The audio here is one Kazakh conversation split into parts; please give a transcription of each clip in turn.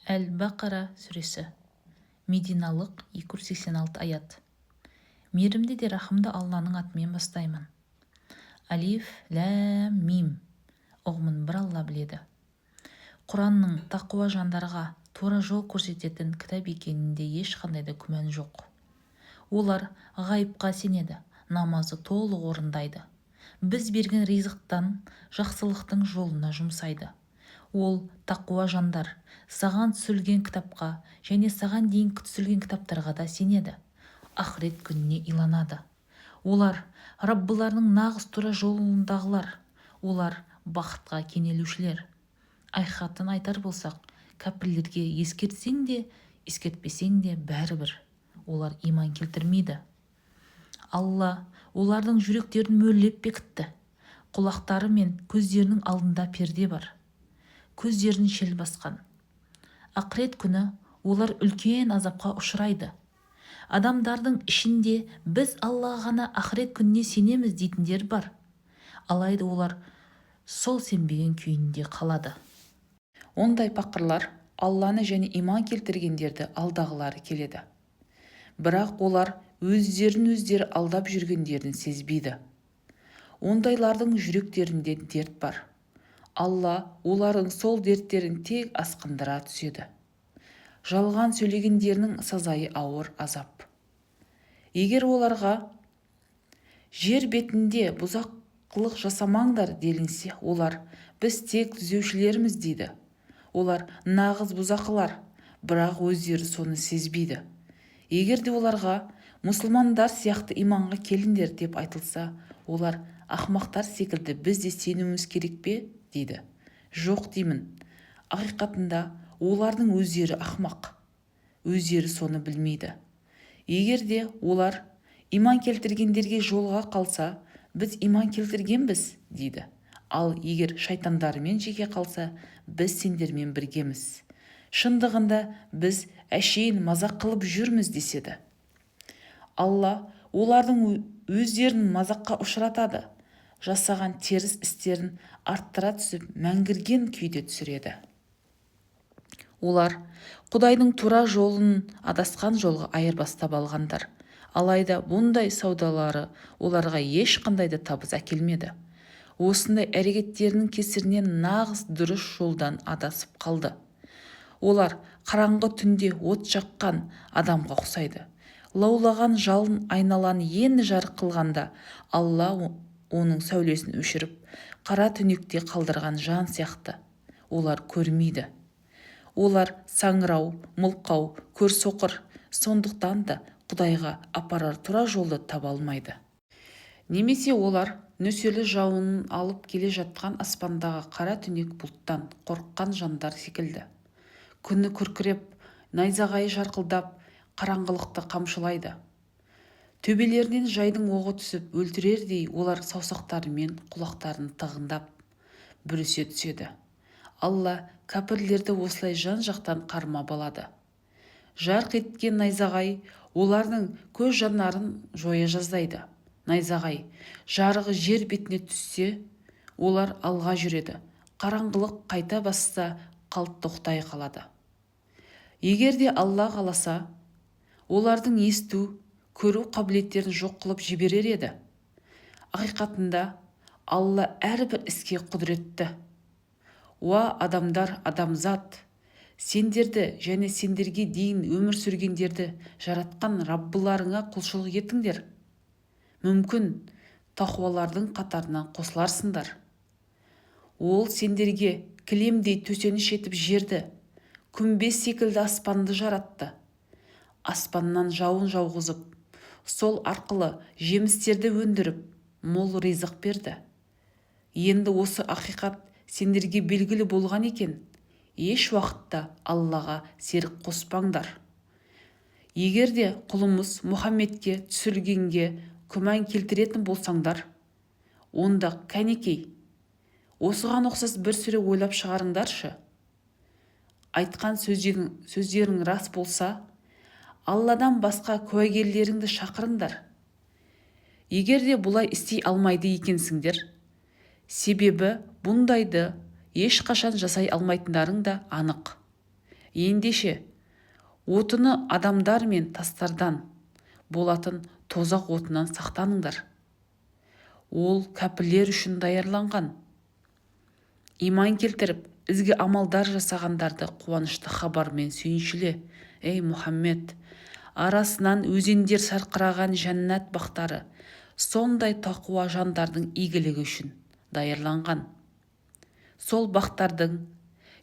Әл-Бақара сүресі. Мединалық, 286 аят. Мейірімді де рахымды Алланың атымен бастаймын. Алиф, ләм, мим. Ұғымын бір Алла біледі. Құранның тақуа жандарға тура жол көрсететін кітап екенінде ешқандай да күмән жоқ. Олар ғайыпқа сенеді, намазды толық орындайды. Біз берген ризықтан жақсылықтың жолына жұмсайды. Ол тақуа жандар саған түсірілген кітапқа және саған дейін түсірілген кітаптарға да сенеді. Ақырет күніне иланады. Олар Раббыларының нағыз тура жолындағылар. Олар бақытқа кенелушілер. Ақиқатын айтар болсақ, кәпірлерге ескертсең де, ескертпесең де бәрібір. Олар иман келтірмейді. Алла олардың жүректерін мөрлеп бекітті. Құлақтары мен көздерінің алдында перде бар. Көздерін шел басқан. Ақырет күні олар үлкен азапқа ұшырайды. Адамдардың ішінде біз Аллаға ғана ақырет күніне сенеміз дейтіндер бар. Алайда олар сол сенбеген күйінде қалады. Ондай пақырлар Алланы және иман келтіргендерді алдағылары келеді. Бірақ олар өздерін өздері алдап жүргендерін сезбейді. Ондайлардың жүректерінде дерт бар. Алла олардың сол дерттерін тек асқындыра түседі. Жалған сөйлегендерінің сазайы ауыр азап. Егер оларға жер бетінде бұзақылық жасамаңдар делінсе, олар біз тек түзеушілерміз дейді. Олар нағыз бұзақылар, бірақ өздері соны сезбейді. Егер де оларға мұсылмандар сияқты иманға келіңдер деп айтылса, олар ақымақтар секілді біз де сенуіміз керек пе дейді. Жоқ деймін. Ақиқатында олардың өздері ақымақ. Өздері соны білмейді. Егер де олар иман келтіргендерге жолыға қалса, біз иман келтіргенбіз дейді. Ал егер шайтандарымен жеке қалса, біз сендермен біргеміз. Шындығында біз әшейін мазақ қылып жүрміз деседі. Алла олардың өздерін мазаққа ұшыратады. Жасаған теріс істерін арттыра түсіп, мәңгірген күйде түсіреді. Олар Құдайдың тура жолын адасқан жолға айырбастап алғандар. Алайда бұндай саудалары оларға ешқандай да табыс әкелмеді. Осындай әрекеттерінің кесірінен нағыз дұрыс жолдан адасып қалды. Олар қараңғы түнде от жаққан адамға ұқсайды. Лаулаған жалын айналаны енді жарық қылғанда, Алла оның сәулесін өшіріп, қара түнекте қалдырған жан сияқты. Олар көрмейді. Олар саңырау, мылқау, көрсоқыр, сондықтан да Құдайға апарар тура жолды таба алмайды. Немесе олар нөсерлі жауынын алып келе жатқан аспандағы қара түнек бұлттан қорыққан жандар секілді. Күні күркіреп, найзағайы жарқылдап, қараңғылықты қамшылайды. Төбелерінен жайдың оғы түсіп өлтірердей олар саусақтарымен құлақтарын тығындап, бүрісе түседі. Алла кәпірлерді осылай жан-жақтан қармап алады. Жарқ еткен найзағай олардың көз жанарын жоя жаздайды. Найзағай жарығы жер бетіне түссе, олар алға жүреді. Қараңғылық қайта басса, қалт тоқтай қалады. Егер де Алла қаласа, олардың есту, көру қабілеттерін жоқ қылып жіберер еді. Ақиқатында Алла әрбір іске құдіретті. Уа адамдар, адамзат, сендерді және сендерге дейін өмір сүргендерді жаратқан Раббыларыңа құлшылық етіңдер. Мүмкін тақуалардың қатарына қосыларсыңдар. Ол сендерге кілемдей төсеніш етіп жерді, күмбез секілді аспанды жаратты. Аспаннан жауын жауғызып, сол арқылы жемістерді өндіріп, мол ризық берді. Енді осы ақиқат сендерге белгілі болған екен, еш уақытта Аллаға серік қоспаңдар. Егер де құлымыз Мұхаммедке түсірілгенге күмән келтіретін болсаңдар, онда кәнекей, осыған ұқсас бір сүре ойлап шығарыңдаршы. Айтқан сөздерің рас болса, Алладан басқа куәгерлеріңді шақырыңдар. Егер де бұлай істей алмайды екенсіңдер, себебі бұндайды ешқашан жасай алмайтындарың да анық. Ендеше, отыны адамдар мен тастардан болатын тозақ отынан сақтаныңдар. Ол кәпірлер үшін даярланған. Иман келтіріп, ізгі амалдар жасағандарды қуанышты хабармен сүйіншіле, ей Мұхаммед! Арасынан өзендер сарқыраған жәннат бақтары сондай тақуа жандардың игілігі үшін даярланған. Сол бақтардың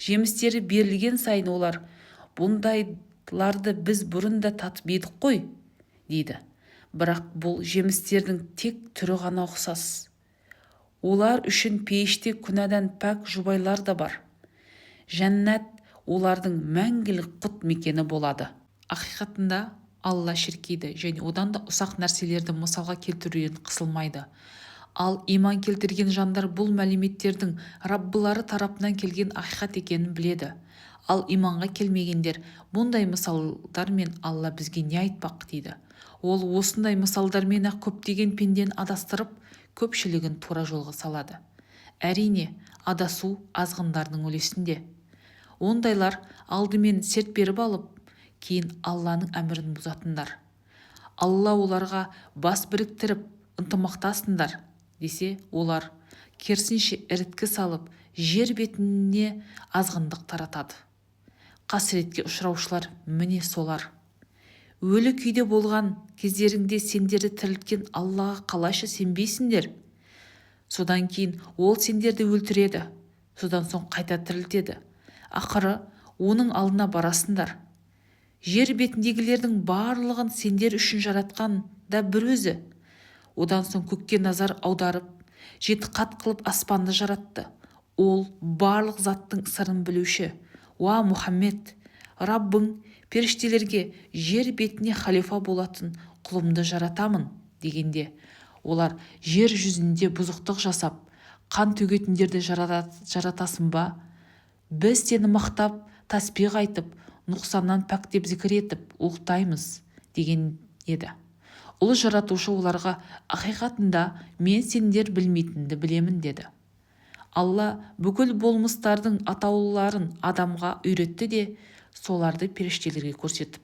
жемістері берілген сайын олар: «Бұндайларды біз бұрын да татып едік қой», – дейді. Бірақ бұл жемістердің тек түрі ғана ұқсас. Олар үшін пейіште күнәдан пәк жұбайлар да бар. Жәннат олардың мәңгілік құт мекені болады. Ақиқатында, Алла шіркейді және одан да ұсақ нәрселерді мысалға келтіруден қысылмайды. Ал иман келтірген жандар бұл мәліметтердің Раббылары тарапынан келген ақиқат екенін біледі. Ал иманға келмегендер: «Бұндай мысалдармен Алла бізге не айтпақ?» – дейді. Ол осындай мысалдармен-ақ көптеген пендені адастырып, көпшілігін тура жолға салады. Әрине, адасу азғындардың үлесінде. Ондайлар алдымен серт беріп алып, кейін Алланың әмірін бұзатындар. Алла оларға: «Бас біріктіріп ынтымақтасыңдар», – десе, олар керісінше іріткі салып, жер бетіне азғындық таратады. Қасіретке ұшыраушылар міне солар. Өлі күйде болған кездеріңде сендерді тірілткен Аллаға қалайша сенбейсіңдер? Содан кейін ол сендерді өлтіреді, содан соң қайта тірілтеді. Ақыры оның алдына барасыңдар. Жер бетіндегілердің барлығын сендер үшін жаратқан да бір өзі. Одан соң көкке назар аударып, жеті қат қылып аспанды жаратты. Ол барлық заттың сырын білуші. Уа Мұхаммед, Раббың періштелерге: «Жер бетіне халифа болатын құлымды жаратамын», – дегенде, олар: «Жер жүзінде бұзықтық жасап, қан төгетіндерді жаратасың ба? Біз сені мақтап, таспиқ айтып, нұқсаннан пәктеп зікір етіп, ұлықтаймыз», – деген еді. Ұлы Жаратушы оларға: «Ақиқатында, мен сендер білмейтінді білемін», – деді. Алла бүкіл болмыстардың атауларын адамға үйретті де, соларды періштелерге көрсетіп: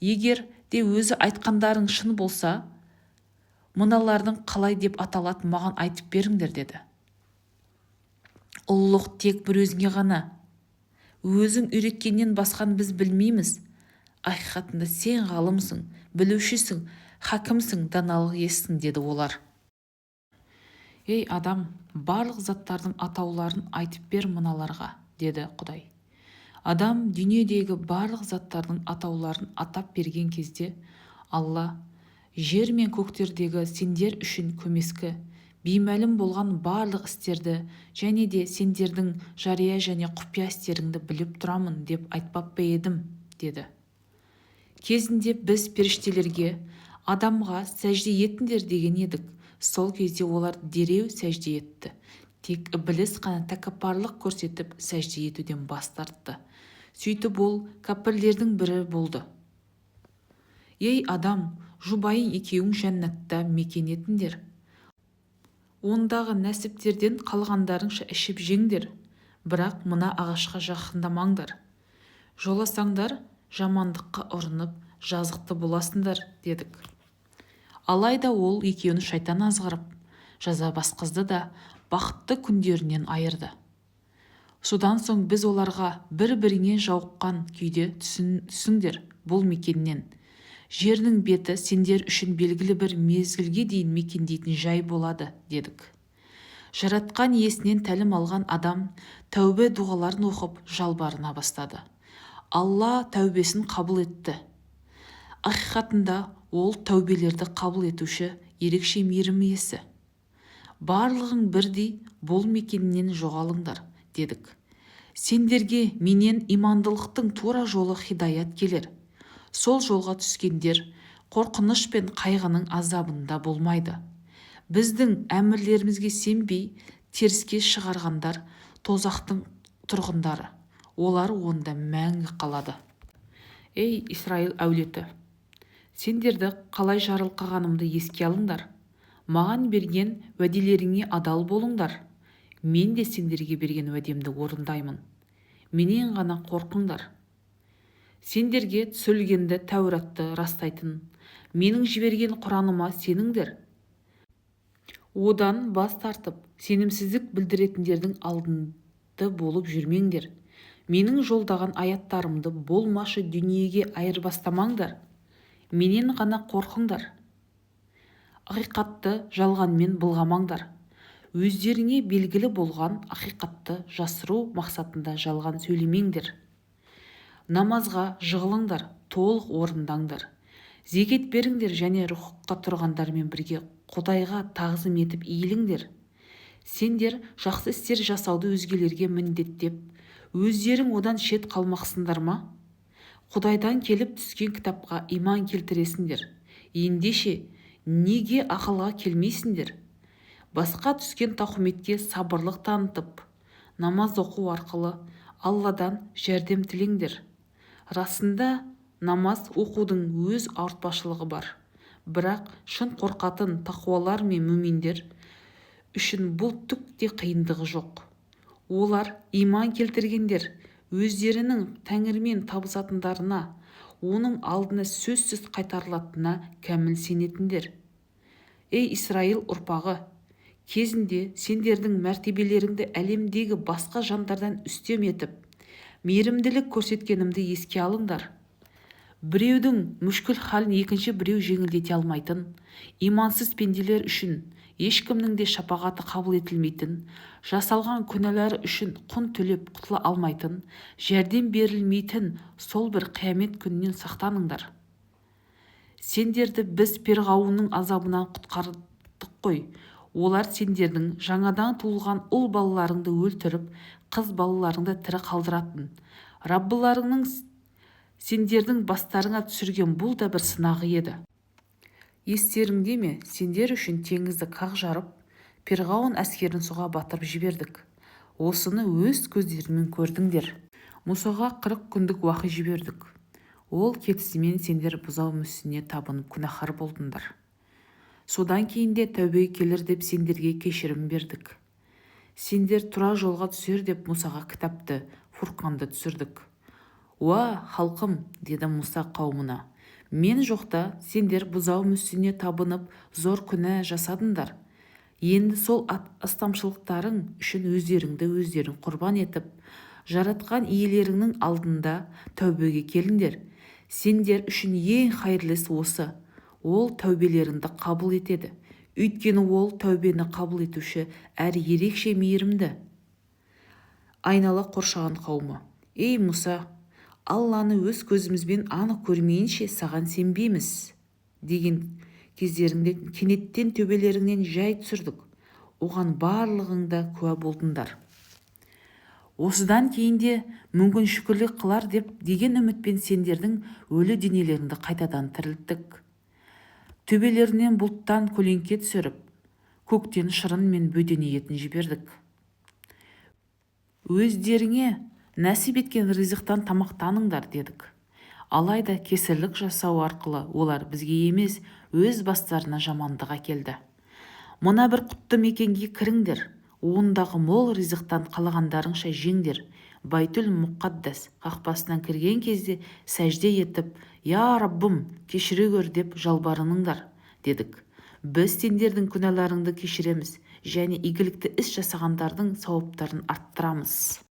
«Егер де өзі айтқандарың шын болса, мыналардың қалай деп аталатынын маған айтып беріңдер», – деді. «Ұлылық тек бір өзіңе ғана. Өзің үйреткеннен басқаны біз білмейміз. Ақиқатында, сен ғалымсың, білушісің, хакімсің, даналық иесісің», – деді олар. «Ей, адам, барлық заттардың атауларын айтып бер мыналарға», – деді Құдай. Адам дүниедегі барлық заттардың атауларын атап берген кезде, Алла: «Жер мен көктердегі сендер үшін көмескі, беймәлім болған барлық істерді және де сендердің жария және құпия істеріңді біліп тұрамын деп айтпап па едім?» – деді. Кезінде біз періштелерге: «Адамға сәжде етіңдер», – деген едік. Сол кезде олар дереу сәжде етті. Тек Ібіліс қана тәкаппарлық көрсетіп, сәжде етуден бас тартты. Сөйтіп ол кәпірлердің бірі болды. Ей, адам, жұбайың екеуің жәннатта мекен етіңдер. Ондағы нәсіптерден қалғандарыңша ішіп-жеңдер. Бірақ мына ағашқа жақындамаңдар. Жоласаңдар, жамандыққа ұрынып, жазықты боласыңдар, дедік. Алайда ол екеуін шайтан азғырып, жаза басқызды да, бақытты күндерінен айырды. Содан соң біз оларға: «Бір-біріңе жауыққан күйде түсіңдер бұл мекеннен. Жердің беті сендер үшін белгілі бір мезгілге дейін мекендейтін жай болады», – дедік. Жаратқан Иесінен тәлім алған адам тәубе дұғаларын оқып, жалбарына бастады. Алла тәубесін қабыл етті. Ақиқатында, ол тәубелерді қабыл етуші, ерекше мейірім иесі. «Барлығың бірдей бұл мекеннен жоғалыңдар», – дедік. Сендерге менен имандылықтың тура жолы, хидаят келер. Сол жолға түскендер қорқыныш пен қайғының азабында болмайды. Біздің әмірлерімізге сенбей, теріске шығарғандар тозақтың тұрғындары. Олар онда мәңгі қалады. Ей, Исраил әулеті! Сендерді қалай жарылқағанымды еске алыңдар. Маған берген уәделеріңе адал болыңдар. Мен де сендерге берген уәдемді орындаймын. Менен ғана қорқыңдар. Сендерге түсірілгенді, Тәуратты растайтын менің жіберген Құраныма сеніңдер. Одан бас тартып, сенімсіздік білдіретіндердің алдында болып жүрмеңдер. Менің жолдаған аяттарымды болмашы дүниеге айырбастамаңдар. Менен ғана қорқыңдар. Ақиқатты жалғанмен былғамаңдар. Өздеріңе белгілі болған ақиқатты жасыру мақсатында жалған сөйлемеңдер. Намазға жығылыңдар, толық орындаңдар. Зекет беріңдер және рұқұққа тұрғандармен бірге Құдайға тағзым етіп иіліңдер. Сендер жақсы істер жасауды өзгелерге міндеттеп, өздерің одан шет қалмақсыңдар ма? Құдайдан келіп түскен кітапқа иман келтіресіңдер. Ендеше, неге ақылға келмейсіңдер? Басқа түскен тауқыметке сабырлық танытып, намаз оқу арқылы Алладан жәрдем тілеңдер. Расында, намаз оқудың өз ауыртпашылығы бар. Бірақ шын қорқатын тақуалар мен мүминдер үшін бұл түк те қиындығы жоқ. Олар иман келтіргендер, өздерінің Тәңірімен табысатындарына, оның алдына сөзсіз қайтарылатынына кәміл сенетіндер. Ей, Исраил ұрпағы! Кезінде сендердің мәртебелеріңді әлемдегі басқа жандардан үстем етіп, мейірімділік көрсеткенімді еске алыңдар. Біреудің мүшкіл халін екінші біреу жеңілдете алмайтын, имансыз пенделер үшін ешкімнің де шапағаты қабыл етілмейтін, жасалған күнәлары үшін құн төлеп құтыла алмайтын, жәрдем берілмейтін сол бір қиямет күнінен сақтаныңдар. Сендерді біз Перғауынның азабынан құтқардық қой. Олар сендердің жаңадан туылған ұл балаларыңды өлтіріп, қыз балаларыңды тірі қалдыратын. Раббыларыңның сендердің бастарыңа түсірген бұл да бір сынағы еді. Естеріңде ме, сендер үшін теңізді қақ жарып, Перғауын әскерін суға батырып жібердік. Осыны өз көздеріңмен көрдіңдер. Мұсаға 40 күндік уақи жібердік. Ол кетісімен сендер бұзау мүсініне табынып күнәһар болдыңдар. Содан кейін де тәубеге келер деп сендерге кешірім бердік. Сендер тура жолға түсер деп Мұсаға кітапты, Фурқанды түсірдік. «Уа, халқым, – деді Мұса қауымына, – мен жоқта сендер бұзау мүсініне табынып зор күнә жасадыңдар. Енді сол астамшылықтарың үшін өздеріңді өздерің құрбан етіп, жаратқан иелеріңнің алдында тәубеге келіңдер. Сендер үшін ең хайырлы іс осы. Ол тәубелеріңді қабыл етеді. Өйткені ол тәубені қабыл етуші әрі ерекше мейірімді». Айнала қоршаған қауымы: «Ей, Мұса, Алланы өз көзімізбен анық көрмейінше саған сенбейміз», деген кездеріңде кенеттен төбелеріңнен жай түсірдік. Оған барлығың да куә болдыңдар. Осыдан кейін де мүмкін шүкірлік қылар деп деген үмітпен сендердің өлі денелеріңді қайтадан тірілттік. Төбелерінен бұлттан көлеңке түсіріп, көктен шырын мен бөдене етін жібердік. Өздеріңе нәсіп еткен ризықтан тамақтаныңдар дедік. Алайда кесірлік жасау арқылы олар бізге емес, өз бастарына жамандық әкелді. Мына бір құтты мекенге кіріңдер, ондағы мол ризықтан қалағандарыңша жеңдер. Байтүл Мұқаддас қақпасынан кірген кезде сәжде етіп, «Я Раббым, кешіре көр» деп жалбарыныңдар дедік. Біз сендердің күнәларыңды кешіреміз және игілікті іс жасағандардың сауаптарын арттырамыз.